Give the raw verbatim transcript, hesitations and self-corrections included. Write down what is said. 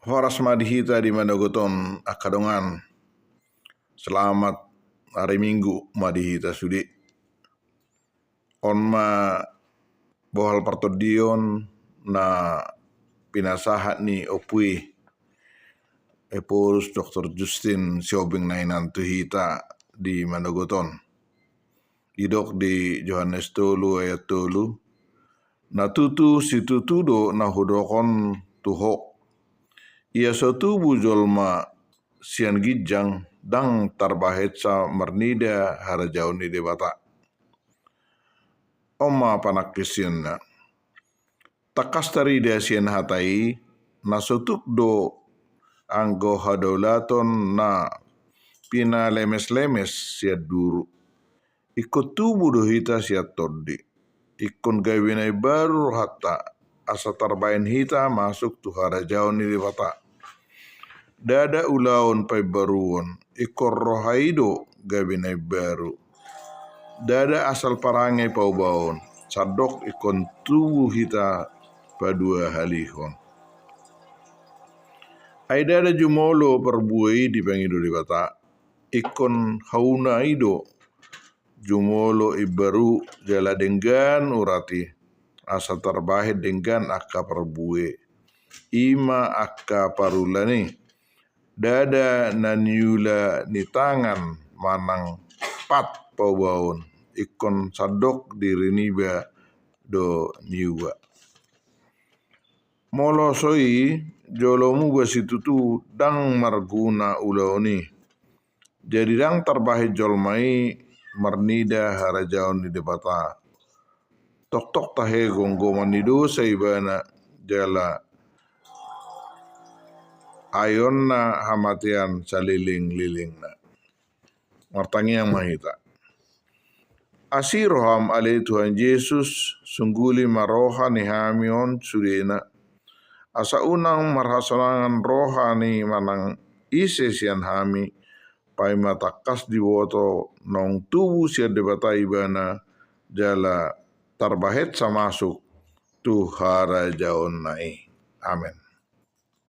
Horas ma di hita di manogot on angka dongan. Selamat hari Minggu ma di hita sude. On ma bohal partondion na pinasahat ni Ompu i, Ephorus Doktor Justin Sihombing na hinan tu hita di manogot on. Didok di Johannes tolu ayat tolu, na tutu situtu do na hudok on tu ho. Ia so tubu jolma sian ginjang ndang tarbahensa marnida harajaon ni Debata. On ma panangkisinna. Tangkas tarida sian hata i, na so tuk do anggo hadaulaton na pinalemes-lemes sian duru. Ingkon tubu do hita sian tondi. Ingkon gabe na imbaru rohanta, asa tarbahen hita masuk tu harajaon ni Debata. Ndada ulaon paimbaruon, ingkon roha i do gabe na imbaru. Ndada asal parange paubaon, sandok ingkon tubu hita paduahalihon. Ai ndada jumolo parbue i dipangido Debata, ingkon hauna i do jumolo imbaru jala denggan urat i, asa tarbahen denggan angka parbue, i ma angka parulan i. Ndada na niula ni tangan manang pat paubaon, ingkon sandok diri niba do niuba. Molo so i, jolo muba situtu ndang marguna ulaon i. Jadi ndang tarbahen jolma i marnida harajaon ni Debata. Toktok tahe gomgoman ni dosa ibana jala aionna hamatean salelenglelengna. Martangiang ma hita. Asi roham ale Tuhan Jesus, sungguli ma roha ni hami on sudena. Asa unang marhasonangan roha ni manang ise sian hami, paima tangkas diboto naung tubu sian Debata ibana, jala tarbahensa masuk tu harajaonna i. Amen.